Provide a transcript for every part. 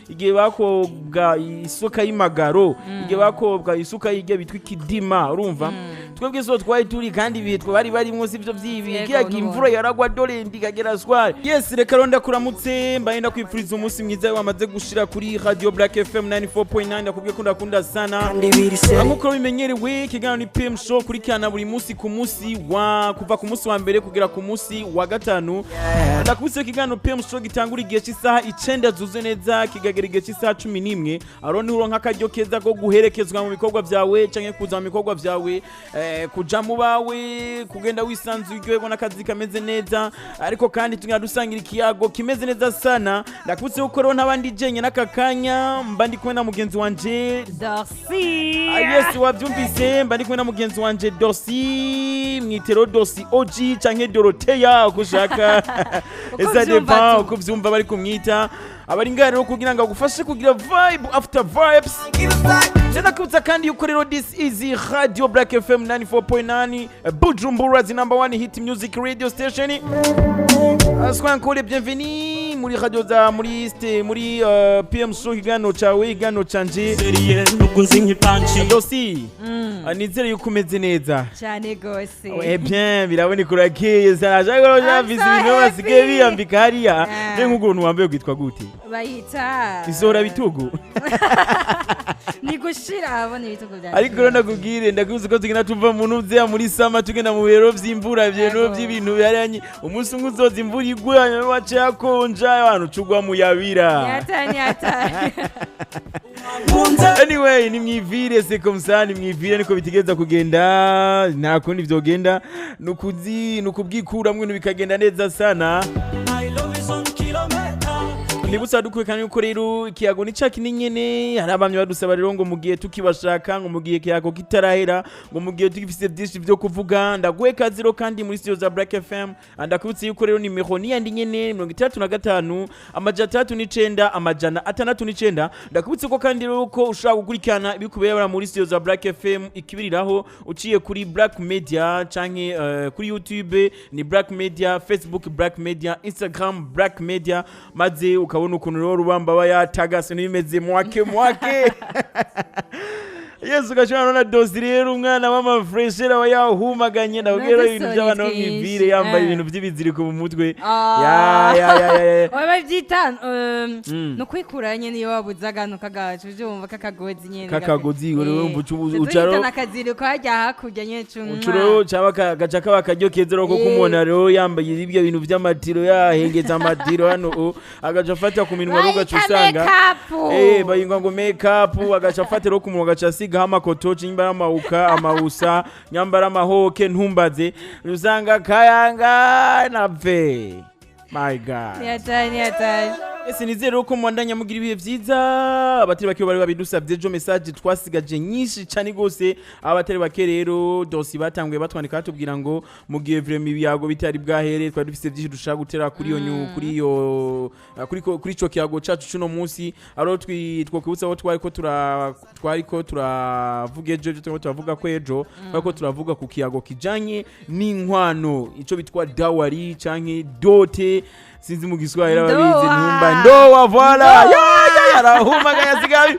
Igihe bakobwa isuka y'imagaro, igihe bakobwa isuka y'irya bitwa ikidima, urumva twebwe so twari turi, kandi ibihe twari barimwo sivyo vyibi. Kiriya gihe imvura yaragwa, dore ndikagera swari. Yes, reka rero ndakuramutse, mbaye ndakwifuriza umunsi mwiza wamaze gushira kuri Radio Black FM 94.9. Ndakubwiye ko ndakunda sana. Nk'uko bimenyerewe, ikiganiro ni PM Show, kurikirana buri munsi ku munsi wa kuva ku munsi wa mbere kugera ku munsi wa gatanu. Ndakubise ikiganiro PM Show gitangura igihe cy'isaha 9 zuzuye neza, kikagera igihe cy'isaha 11. Aro niho uronka akaryo keza ko guherekezwa mu bikorwa vyawe canke kuza mu bikorwa vyawe, kuja mu bawe, kugenda wisanzuye, uryoherwa n'akazi kameze neza, ariko kandi tugenda dusangira ikiyago kimeze neza sana. Ndakubise yuko rero ntabandi jenye n'aka kanya, mba ndi kumwe na mugenzi wanje Dorsi. Ah, yes, wabyumvise, mba ndi kumwe na mugenzi wanje Dorsi, mwitero Dorsi OG canke Doroteya, uko ushaka. Uko Eza uvyumva dépend tu. uko uvyumva bari kumwita. Abari ngaha rero kugira ngo agufashe kugira vibe after vibes. Ndakubutsa kandi yuko rero this is Radio Black FM 94.9, Bujumbura, the number one hit music radio station. Soyez encore les bienvenus muri radio za muri ste muri PM Show, ikiganiro cawe, ikiganiro canje. Dosi, nizere yuko umeze neza. Cyane gose. Eh bien, biraboneka urakeye sana. Shaka I'm bafise so ibintu basigaye happy. biyambika hariya. Ah. Ne nk'ukuntu wambaye kwitwa gute? Bayita Isohora bitugu. Ni gushira abona ibitugu byanjye. Ariko rero ndakubwire, ndakuzi ko tugenda tuva mu ntuzeya muri sama, tugenda mu biro vy'imvura, ibintu vy'ibintu biharanye. Umunsi umwe uzoza imvura igwe, hanyuma wace hakonja, abantu cugwa muyabira. Nyata nyata. Anyway, ni mwivire, c'est comme ça, ni mwivire, niko bitegeza kugenda, nta kundi vyogenda, nukuzi nukubwikuramwo ibintu bikagenda neza sana. Nibutsa dukwekana yuko rero ikiyago ni ca kinini. Hari abamye badusaba rero ngo mu gihe tukibashaka, ngo mu gihe ikiyago kitarahera, ngo mu gihe tugifise byinshi vyo kuvuga. Ndaguhe kaziro kandi muri studio za Black FM. Ndakubutse yuko rero nimero ni yandi nyene, 65 609 609. Ndakubutse ko kandi rero ko ushobora gukurikirana ibikubera muri studio za Black FM ikibiriraho uciye kuri Black Media canke kuri YouTube ni Black Media, Facebook Black Media, Instagram Black Media, maze ukabona ukuntu rero rubamba aba yatagase n'ibimeze mwake mwake. Yesu, ugashobora na dosi rero umwana w'amafuresheri aba yahumaganye. Ndabwira rero ibintu by'abana bo mw'ivire, yambaye ibintu by'ibiziriko mu mutwe. Ya ya ya ya ya. Oya, babyita no kwikura nyene iyo wabuze akantu kagacu, uvyumva, kakagozi nyene. Kakagozi, urumva ucaro- Nakaziriko hajya hakurya nyene cumwa. Ucuro cyaba gaca kaba akaryo keza rero ko kumubona rero yambaye ibyo bintu by'amatiro, yahengeza amatiro hano, agaca afata ku minwa rero, ugaca usanga make-up. Bayingwa ngo make up, agaca afata rero ku munwa, agaca asigaho amakotoci, nyambara amawuka amawusa, nyambara amahoke, ntumbaze, usanga kayanga napfe, my God. Ni hatari, ni hatari. Ese nizere ko mwandanya mugira ibihe vyiza. Abatari bake bari babidusavye ejo, message twasigaje nyinshi cyane gose. Abatari bake rero dosi batanguye batwandika batubwira ngo mu gihe vraiment ibiyago bitari bwahere, twari dufise byinshi dushaka gutera kuri iyo nyu kuri iyo kuri ico kiyago cacu cuno munsi. Aro twokwibutsa aho twari ko turavuga ejo, ejo turiko turavuga ko ejo twari ko turavuga ku kiyago kijanye n'inkwano, ico bitwa dowry canke dote, sinzi mu Giswahili ababizi. Ndoa. Ntumba ndoa, voilà. Ndoa. Ya ya yarahumagaye asigaye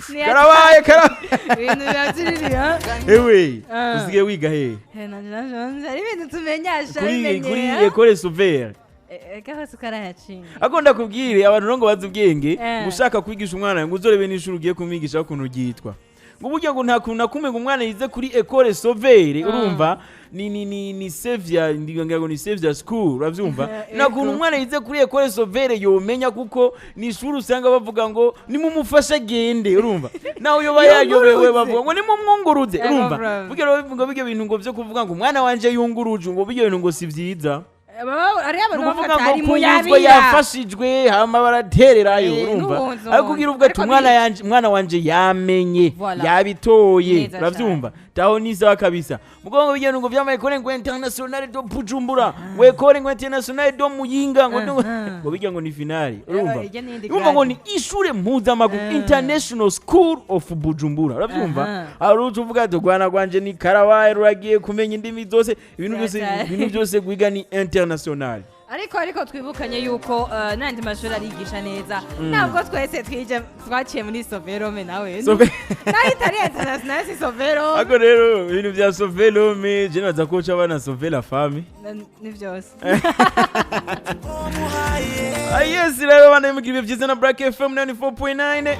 Ni karabaye kara Ibintu biba byiririya. Ewe, Ah. usigaye wiga he? Hari ibintu tumenyasha. Kuri École Sauveur. Kafasi karayacinga. Ako ndakubwire, abantu rero ngo bazi ubwenge, ngo ushaka kwigisha umwana ngo uzorebe n'ishuri ugiye kumwigisha ukuntu ryitwa, ngo burya ngo nta kuntu na kumwe ngo umwana yize kuri École Sauveur, urumva ni Savior, ngira ngo ni Savior School, uravyumva, nta kuntu umwana yize kuri École Sauveur yomenya, kuko ni ishuri usanga bavuga ngo nimumufashe agende, urumva nawe yoba yayobewe, Yungurutse. bavuga ngo nimumwunguruze. Ego, Urumva, bravo. burya rero bivuga bijya bintu ngo vyo kuvuga ngo umwana wanje yunguruje, ngo bijya bintu ngo si vyiza. Hariho Ni abantu ukuvuga bafata ngo ari kunguzwa, muyabira. yafashijwe, hama baratererayo. Urumva, N'ubundi, ariko kugira uvuga ati ariko umwana yanje, umwana wanje yamenye, Voilà. yabitoye. Neza. Uravyumva, taho ni sawa kabisa. Mugongo bijya ngo vyama école ngo internationale de Bujumbura, ngo école ngo internationale de Muyinga, ngo ngo bijya ngo ni finale, urumva. Ijya n'iyindi Urumva ngo grade. ni ishure mpuzamakungu, International School of Bujumbura, uravyumva. Hari uca uvuga ati rwana rwanje ni karabaye, ruragiye kumenya indimi zose, ibintu byose. Cyane. Ibintu byose guiga ni international. Ariko twibukanye yuko n'andi mashuri arigisha neza, ntabwo twese twije twaciye muri Sauve l'Homme nawe nayo itari international, si Sauve l'Homme. Ariko rero ibintu bya Sauve l'Homme, je nibaza ko uca abana sauve la femme. Ni byose. Ah, yes, rero bana, mugira ibihe byiza na Black FM 94.9.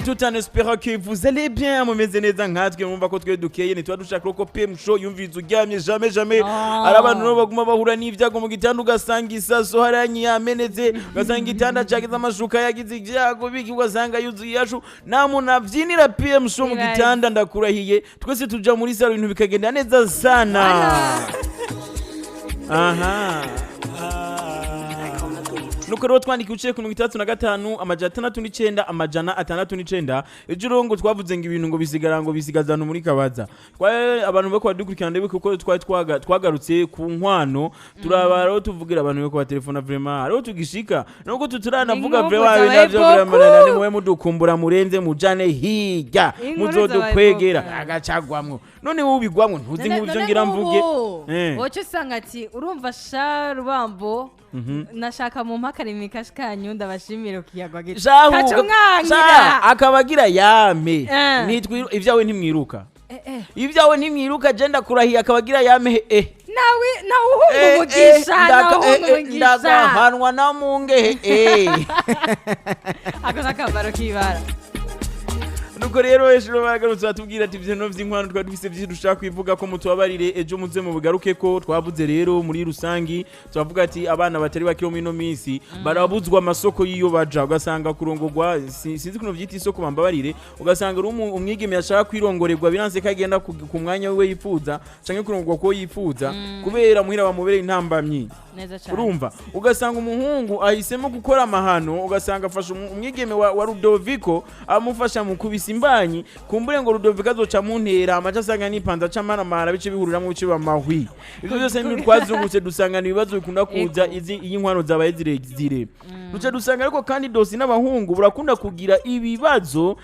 Tout en espérant que vous allez bien, mumeze neza nkatwe. Mwumva ko twe dukeye, ntituba dushaka ko PM Show yumviriza uryamye, jamais, jamais. No. Hari abantu rero baguma bahura n'ibyago mu gitanda, ugasanga isaso haranye yamenetse, ugasanga igitanda cagize amashuka yagize ibyago biki, ugasanga yuzuye yashu. Nta muntu avyinira PM Show mu Ibaze. gitanda, ndakurahiye. Twese tuja muri salon, ibintu bikagenda neza sana. Aha, nuko rero twandika uciye ku 65 609 609. Ejo rero ngo twavuze ngo ibintu ngo bisigara ngo bisigazana muri kabaza. Abantu bako badukurikirana, ndibuka kuko twari twagarutse ku nkwano, turaba rero tuvugira abantu bako batelefona. Vraiment rero tugishika nuko tuturanavuga. Inkuru Vraiment zabaye navyo vraiment beaucoup. nani mwe mudukumbura murenze mujane hirya. Inkuru Muzodukwegera zabaye beaucoup. agacagwamwo. None wowe ubigwamwo, ntuzi nk'ibyo ngira mvuge. Woca usanga ati urumva sha Rubambo, nashaka mu mpakarimi kanyu ndabashimire ukiyagwa gito. Shahu, Kaca sha, umwankira. Akaba agira yame. Eh. Ibyawe ntimwiruka. Eh, eh. Ibyawe ntimwiruka, je ndakurahiye, akaba agira yame, eh. Nawe nawe uhunga Eh, umugisha. eh, Nawe uhunga umugisha. ndagahanwa na mungehe, eh. Ako n'akambaro k'ibara. Nuko rero ejo baragarutse batubwira ati ibyo vy'inkwano twari dufise vyinshi dushaka kwivuga ko, mutubabarire, ejo muze mu bugaruke. Ko twavuze rero muri rusangi, twavuga ati abana batari bakiri muri ino minsi barabuzwa amasoko y'iyo baja, ugasanga kurongorwa sinzi kuno vyita isoko, bambabarire, ugasanga uri umwigeme yashaka kwirongorerwa biranse ko agenda ku mwanya wiwe yifuza canke kurongorwa ko yifuza kubera muhira bamubereye intambamyi. Neza cyane. Urumva, ugasanga umuhungu ahisemo gukora amahano, ugasanga afashe umwigeme wa Rudoviko, amufasha mu kubisa imbanyi, kumbure ngo Rudoviko azoca mu ntera amaca, asanga nipanza aca amaramara, bice bihuriramwo, bice bamahwi. Ivyo byose ni twazungutse dusanga ni ibibazo bikunda kuza izi iyo inkwano zabaye zirezire. Duca dusanga ariko kandi dosi n'abahungu burakunda kugira ibibazo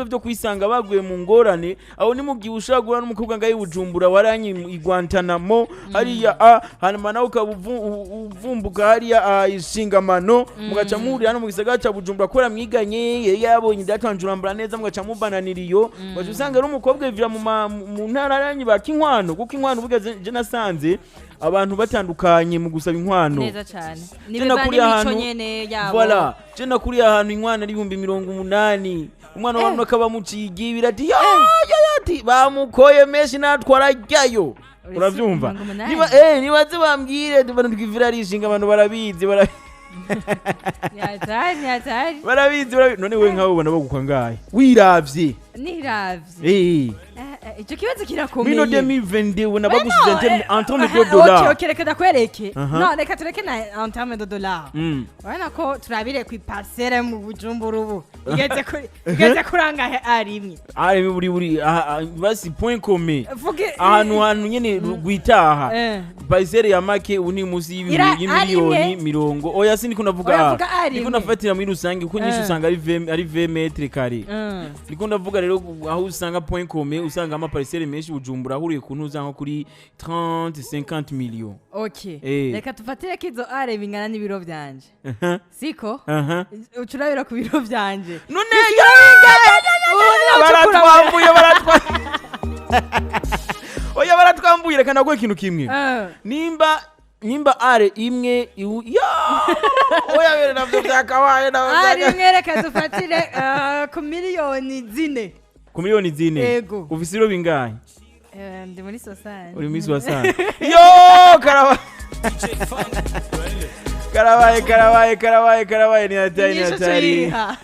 byo kwisanga baguye mu ngorane. Aho ni mu gihe ushobora guhura n'umukobwa ngaho i Bujumbura waranye i Guantanamo hariya, a hanyuma nawe ukaba uvumbuka hariya a ishingamano, mugaca muhurira hano mu gisagara ca Bujumbura kubera mwiganye, yari yabonye datanjura urambara neza, mugaca mubananira iyo, ugaca usanga ari umukobwa yivira mu ntara yanyu baka inkwano, kuko inkwano burya je nasanze abantu batandukanye mu gusaba inkwano. Neza cyane. Je Nibiva nakuriye n'imico ahantu nyene yabo. Voilà, je nakuriye ahantu inkwano ari 80,000, umwana w'abantu akaba muciye igibira ati ya ya ya, ati bamukoye menshi natwe arajyayo. Uretse Uravyumva? 80. Niba nibaze bambwire abantu twivira arishinga, abantu barabizi, Ni hatari, ni hatari. Barabizi. None we nkawe ubona bagukwa ngahe wiravye? Niravye? Ico kibazo kirakomeye. Mino 2022 ubona bagusize en terme de Ok, dollars? Ok, reka ndakwereke. Aha. No, reka tureke na en terme de dollars. Urabona ko turabire ku iparcelle mu Bujumbura ubu igeze kuri, igeze kuri angahe arimwe? Ari buri basi point commun. Vuge. Ahantu hantu nyene rwitaha. Parcelle ya make ubu ni munsi y'imiliyoni ari imwe? mirongo. Oya, si niko navuga. Oya, vuga ari Niko imwe. nafatira muri rusange kuko nyinshi usanga ari 20, ari 20 mètres carrés. Niko ndavuga rero aho usanga point commun, usanga ama parcelle menshi Bujumbura ahuriye ku ntuza nko kuri 30 50 millions. Ok. Eh. Reka tufatire ko izo are bingana n'ibiro vyanje, siko? Aha. Uca urabira ku biro vyanje. None Ubu niho uca ukura. Baratwambuye, oya, baratwambuye. Reka naguhe ikintu kimwe. Nimba are imwe ya oya bere navyo byakabaye navyo Ari imwe, reka dufatire ku miliyoni 4. Ku miliyoni 4? Yego. Ufise ibiro bingahe? Ndi muri sosani. Uri muri soixante. Yo, karabaye, karabaye, karabaye, karabaye, karabaye, ni hatari, ni Inyishu hatari. tuyiha.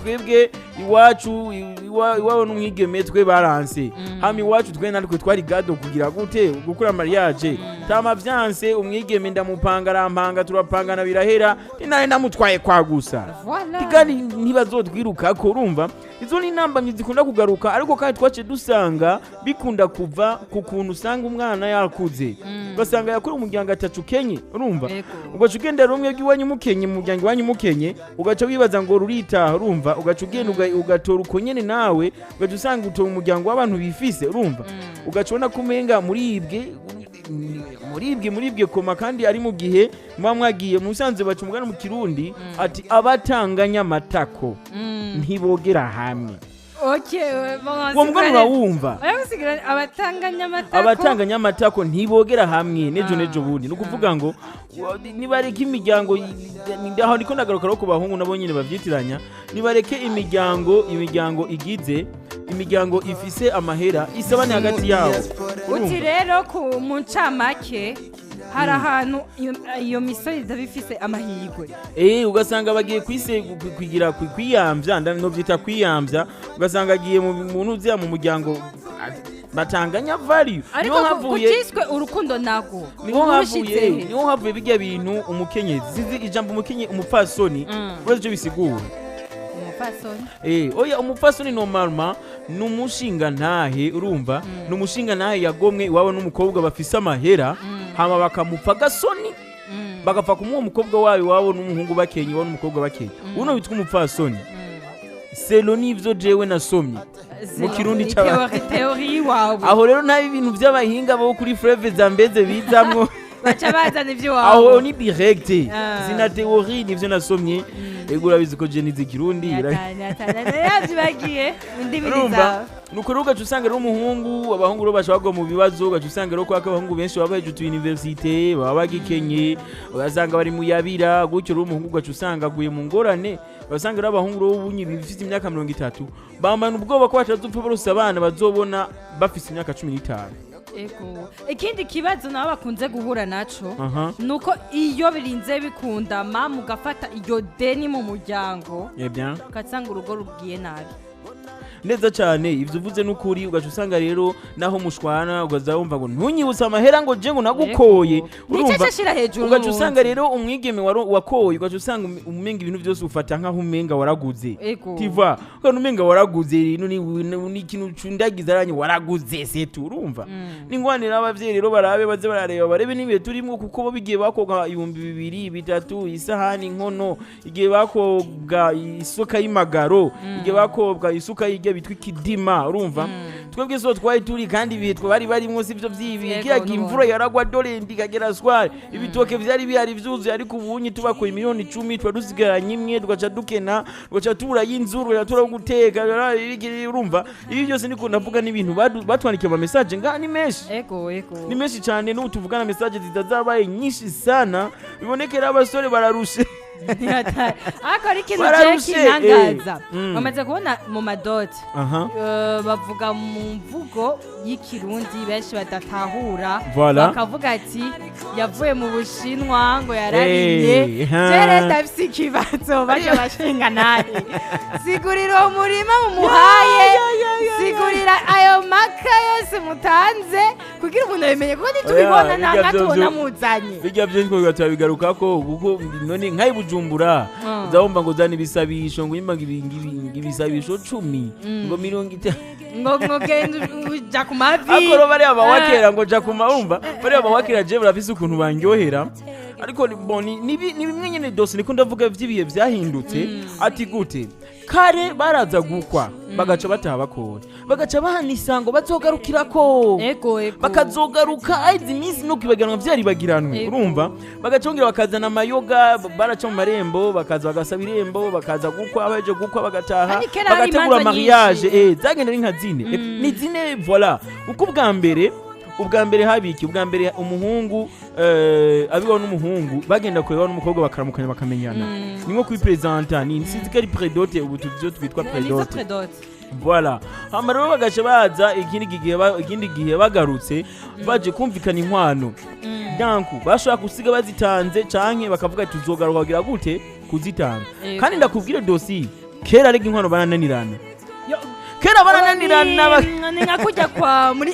Twebwe iwacu iwabo n'umwigeme twe baranse hama iwacu twe natwe twari gado kugira gute gukora mariage tama vyanse, umwigeme ndamupanga, arampanga, turapangana, birahera, ni namutwaye kwa gusa. Voilà. Kandi ntibazotwirukako. Urumva, izo ni intambamyi zikunda kugaruka, ariko kandi twace dusanga bikunda kuva ku kuntu usanga umwana yakuze, ugasanga yakora umuryango atacu ukenye, urumva? Yego. Ugaca ugenda rumwe rw'iwanyu mukenye, mu muryango iwanyu mukenye, ugaca wibaza ngo ruritaha, urumva? Ugaca ugenda ugatora uko nyene nawe, ugaca usanga utora umuryango w'abantu bifise, urumva? Ugaca ubona ko umenga muribwe. Muribwe, muribwe koma, kandi ari mu gihe muba mwagiye musanze. Baca umugani mu Kirundi ati: "Abatanganya amatako ntibogera hamwe." Okay, bon. Uwo mugani urawumva? Oya, abatanganya amatako. Abatanganya amatako ntibogera hamwe nejo nejo bundi. Ni ukuvuga ngo nibareke imiryango, aho ndiko ndagaruka rero ku bahungu nabo nyine bavyitiranya. Nibareke imiryango igize imiryango ifise amahera isabane hagati yabo. Uti Urumva? Rero ku mu ncamake, hari ahantu iyo misoro idaba ifise amahirwe. Ugasanga bagiye kwise kugira kwiyamvya, novyita kwiyamvya, ugasanga agiye mu muntu uziya mu muryango batanganya value. Ariko Niho havuye kuciswe urukundo nago niho havuye urushitse he? Niho havuye bijya bintu umukenyezi, sinzi ijambo umupfasoni, urazi icyo bisigura? Umupfasoni? Oya, umupfasoni normalement ni umushinga ntahe, urumva? Ni umushinga ntahe yagomwe iwabo n'umukobwa bafise amahera, hama bakamupfa agasoni, bagapfa kumuha umukobwa wayo iwabo n'umuhungu bakenye, iwabo n'umukobwa bakenye. Uno witwa umupfasoni selon n'ivyo jewe nasomye mu Kirundi. Ni théorie iwawe. Aho rero nta ibintu by'abahinga bo kuri fleuve Zambeze bizamwo. Baca bazana ivy'iwabo. Aho ni direct. Sina théorie, nivyo nasomye. Ego, urabizi ko je nize Kirundi. Yavyibagiye indimi Urumva? zawe. Nuko rero ugaca usanga rero umuhungu, abahungu rero bashobora kugwa mu bibazo. Ugaca usanga rero kwako abahungu benshi baba bahejeje université, baba bagikenye, ugasanga bari mu yabira gutyo. Rero umuhungu ugaca usanga aguye mu ngorane. Ugasanga rero abahungu rero ubunyi bifite imyaka 30 bamana ubwoba ko batazopfa barose abana bazobona bafise imyaka 15. Ego. Ikindi kibazo nabo bakunze guhura naco nuko iyo birinze bikunda mama ugafata iryo deni mu muryango, Eh bien. ugasanga urugo rugiye nabi. Neza cyane, ivyo uvuze n'ukuri. Ugaca usanga rero naho mushwana, ugaza wumva ngo: "Ntunyibutse amahera," ngo je ngo nagukoye. Nicyo cashira hejuru Ugaca n'ubundi. usanga rero umwigeme wakoye, ugaca usanga umenga ibintu byose ufata nkaho umenga waraguze. Tiva ukabona umenga waraguze rero ni ikintu cundagiza aranye waraguze setu, urumva? N'ingwanire abavyeyi rero barabe, baze barareba, barebe n'ibihe turimwo, kuko bo bigiye bakobwa 2000, 3000, isahani, inkono, igihe bakobwa isuka y'imagaro, igihe bakobwa isuka y'irya bitwa ikidima, urumva? Twebwe so twari turi, kandi ibihe twari barimwo sivyo vyibi. Kiriya gihe n'ubundi. Imvura yaragwa dorendi ikagera swari, ibitoke vyari bihari vyuzuye. Ariko ubunyi tubakuye miliyoni 10, tuba dusigaranye imwe, tugaca dukena, tugaca tubura y'inzu, tugaca tubura guteka, urumva? Ibi byose niko ndavuga n'ibintu batwandikiye ama message ngaha ni menshi. Ego ego. Ni menshi cyane. N'ubu tuvugana message zitazabaye nyinshi sana. Bibonekera abasore bararushe. Ariko ari ikintu je Bararushe, kinangaza. eh. Bamaze kubona mu madoti, bavuga mu mvugo y'Ikirundi benshi badatahura. Voilà. Bakavuga ati yavuye mu Bushinwa, ngo yararimye. Eh, ha. Jere ndafise ikibazo, baje bashinga naye sigurira uwo murima mumuhaye, sigurira ayo maka yose mutanze kugira umuntu abimenye, kuko ntitubibona Oya, nta bijya nkatubona muzanye. Bijya byo niko turabigarukako, kuko none nk'ayi Bujumbura uzabumva ngo zana ibisabisho, ngo imba ngo ibisabisho 10, ngo 50. Ngo genda uja ku mavi. Akoro bariya bawakera ngo ja kuma, urumva? Bariya bawakera je barafise ukuntu banryohera, ariko bon, ni bimwe nyene dose niko ndavuga vy'ibihe vyahindutse. Ati gute? Kare baraza gukwa, bagaca bataha bakora, bagaca bahana isango bazogarukirako. Ego ego. Bakazogaruka aizi iminsi no kwibagiranwa vyaribagiranwe. Urumva, bagacongera bakazana amayoga, baraca mu marembo, bakaza bagasaba irembo, bakaza gukwa, baje gukwa bagataha. Kandi kera hari Bagategura imanza mariage. nyinshi. Zagenda ari nka zine. Ni zine, voilà. Uko ubwa mbere habiki, ubwa mbere umuhungu, abiwa n'umuhungu bagenda kureba n'umukobwa, bakaramukanya, bakamenyana. Ni nko kwipresenta, ni sinzi ko ari pré-dot, ubu tuvyo twitwa Nizo prédote. Pré-dot. Voilà. Hama rero bagaca baza ikindi gihe bagarutse baje kumvikana inkwano. Donc bashobora gusiga bazitanze, canke bakavuga ati tuzogaruka kugira gute kuzitanga. Kandi ndakubwire dosi, kera ariko inkwano barananirana. Kera barananirana Ni nka kujya kwa muri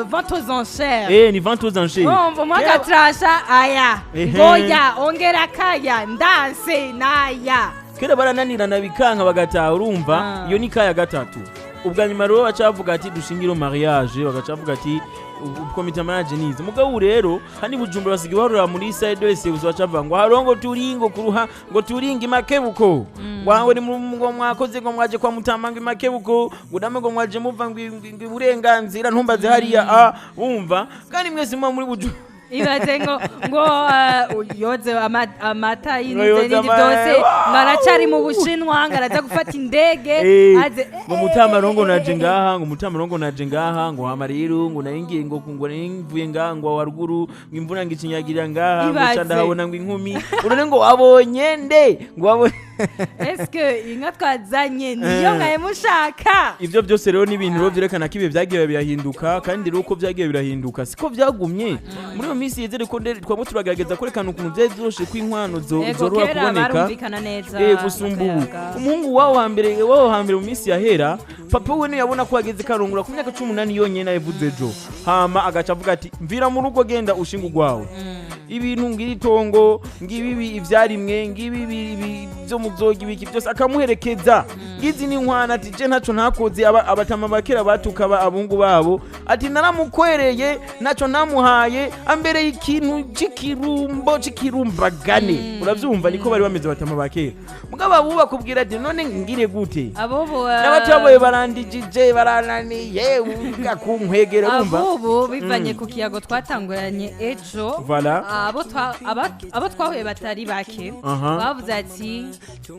vente aux enchères. Ni vente aux enchères. Urumva, umwe agatrasha aya, ngoya ongera kaya ndanse naya. Kera barananirana bikanka, bagataha, urumva? Ah. Iyo ni kaya gatatu. Ubwa nyuma rero baca bavuga ati dushingire mariage, bagaca bavuga ati komite mariage nize. Mugabo ubu rero hani Bujumbura basigaye barura muri side wese gusa, baca bavuga ngo harongo turingo kuruha, ngo turinga imakebuko, ngo ni ngo mwakoze, ngo mwaje kwa mutama, ngo imakebuko, ngo namwe ngo mwaje muva ngo iburenganzira ntumbaze hariya. Ah, wumva? Kandi mwese muba muri Bujumbura. Ibaze ngo yoze amata Ngo y'inzu yoze n'ibindi byose, ngo aracari mu Bushinwa, ngo araza gufata indege aze. Ngo mutamarongo naje ngaha, ngo mutamarongo naje ngaha, ngo hama rero ngo nari ngiye, ngo nari mvuye ngaha, ngo waruguru, ngo imvura ngo ikinyagirira ngaha, ngo Ibaze. ca ndahabona ngo inkumi urone, ngo wabonye nde, ngo wabonye Eske inka twazanye niyo mwaye mushaka? Ivyo byose rero ni ibintu rero vyerekana ko ibihe vyagiye birahinduka, kandi rero uko vyagiye birahinduka siko vyagumye. Muri iyo minsi yeze ariko twaba turagerageza kwerekana ukuntu vyari vyoroshe ko inkwano zoroha Kera kuboneka barumvikana neza. Gusumba ubu. Bakayaga. Umuhungu wawo hambere mu minsi yahera, papa we yabona ko yageze karongora ku myaka 18 yonyene yavuze ejo, hama agaca avuga ati: "Mvira mu rugo, genda ushinga urwawe." Ibintu ngira itongo, ngibi ivyarimwe, ngibi byo muzoga, ibiki byose akamuherekeza, ngizi n'inkwano. Ati: "Je ntaco ntakoze." Abatama bakera batuka abungu babo ati: "Naramukwereye, ntaco namuhaye, ambereye ikintu c'ikirumbo c'ikirumbagane." Uravyumva, niko bari bameze abatama bakera. Mugabo abo bakubwira ati: "None ngire gute?" Abobo N'abataboye barandijije, barananiye kunkwegera, urumva. Abobo bivanye ku kiyago twatanguranye ejo. Voilà. Abo twahuye batari bake bavuze ati,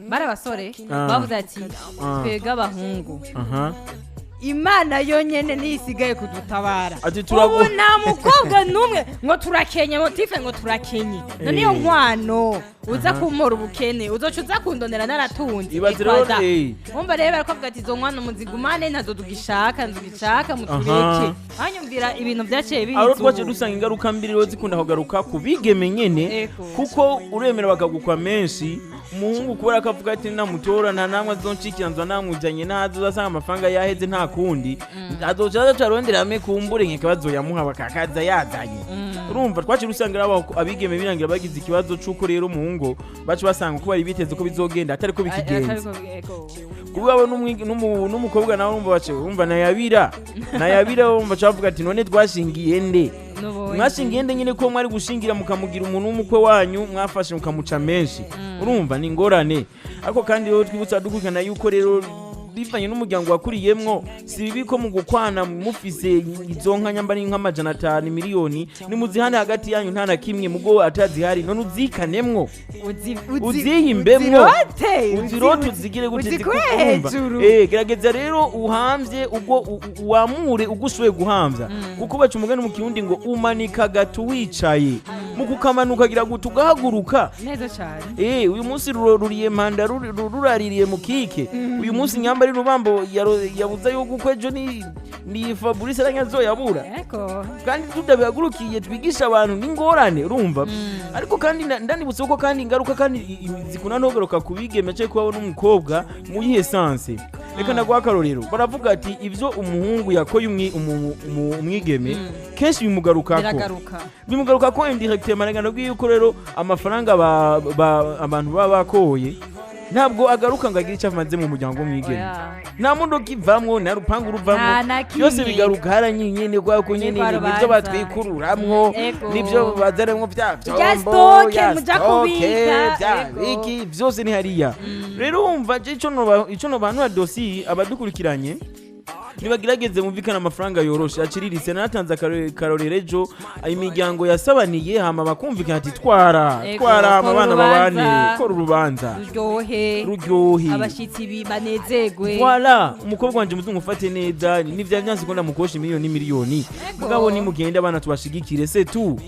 bari abasore, bavuze ati: "Twebwe abahungu, Imana yonyene niyo isigaye kudutabara." Ati Ubu nta mukobwa n'umwe ngo turakenye, motif ngo turakenye. None iyo nkwano uza kumpora ubukene, uzoca uza kundonera naratunze. Ibaze rero. Ekwada. Umva rero, barakavuga ati: "Izo nkwano muzigumane, ntazo tugishaka, ntugishaka, mutureke." Hanyumvira ibintu byaciye biza Aho twaciye ubu. dusanga ingaruka mbi rero zikunda kugaruka ku bigeme nyene, kuko uremera bakagukwa menshi umuhungu kubera ko avuga ati: "Namutora nta namwe azonshikira, nza namujanye nazo uzasanga amafaranga yaheze, nta kundi azoca aza arondera ame kumbure nkeka bazoyamuha bakakaza yazanye." Urumva twaciye dusanga rero abigeme birangira bagize ikibazo c'uko rero mu ngo baca basanga uko bari biteze ko bizogenda atari ko bikigenza. Kuba n'umukobwa nawe urumva bace urumva nayabira, urumva cavuga ati: "None twashingiye nde?" Mwashingiye nde nyine, ko mwari gushingira mukamugira umuntu w'umukwe wanyu, mwafashe mukamuca menshi? Urumva ni ingorane. Ariko kandi rero twibutsa dukurikirana yuko rero bivanye n'umuryango wakuriyemwo, si bibi ko mu gukwana mufise izo nka, nyamba ni nk'500, miliyoni, nimuzihane hagati yanyu, nta na kimwe mugo atazihari. None uzikanemwo, uziyimbemwo, uzirote, uzirote, uzigire gute, uzikure urumva? Hejuru. Gerageza rero uhamvye ubwo wamure ubwo ushoboye guhamvya, kuko baca umugani mu Kirundi ngo umanika gato wicaye, mu kukamanuka gira gute, ugahaguruka. Neza cyane. Uyu munsi ruriye mpanda, ruraririye mu kike. Uyu munsi nyamba ari rubambo yabuze yuko uko ejo ni Fabrice aranyazoyabura. Kandi tutabihagurukiye twigisha abantu n'ingorane, urumva. Ariko kandi ndanibutse ko kandi ingaruka kandi zikunda no kugaruka ku bigeme cyangwa kubaho n'umukobwa mu yihe sens. Reka ndaguha akarorero. Baravuga ati ivyo umuhungu yakoye umwigeme kenshi bimugarukako. Biragaruka. Bimugaruka ko indirectement. Reka ndabwiye yuko rero amafaranga abantu baba bakoye ntabwo agaruka ngo agire icyo amaze mu muryango w'umwigeme. Oya. Nta modoka ivamwo, nta rupangu ruvamwo. Nta na kimwe. Byose bigaruka haranyine kwa ko nyine Kwa nibyo rubanza. batwikururamwo, nibyo bazaremwo bya Bya vyombo, stock ya muja stock, kubika, bya biki byose ni hariya. Rero wumva je ico nobanura dosi abadukurikiranye, nibagerageze bumvikane amafaranga yoroshe aciriritse. Naratanze akarorero ejo, imiryango yasabaniye hama bakumvikana ati: "Twara, twara hama kora abana babane, urubanza. kora urubanza ruryohe, ruryohe, abashitsi banezerwe." Voilà, umukobwa wanje muzungu ufate neza, nivya vyansi ko ndamukosha miliyoni miliyoni. Mugabo nimugende abana tubashigikire, c'est tout.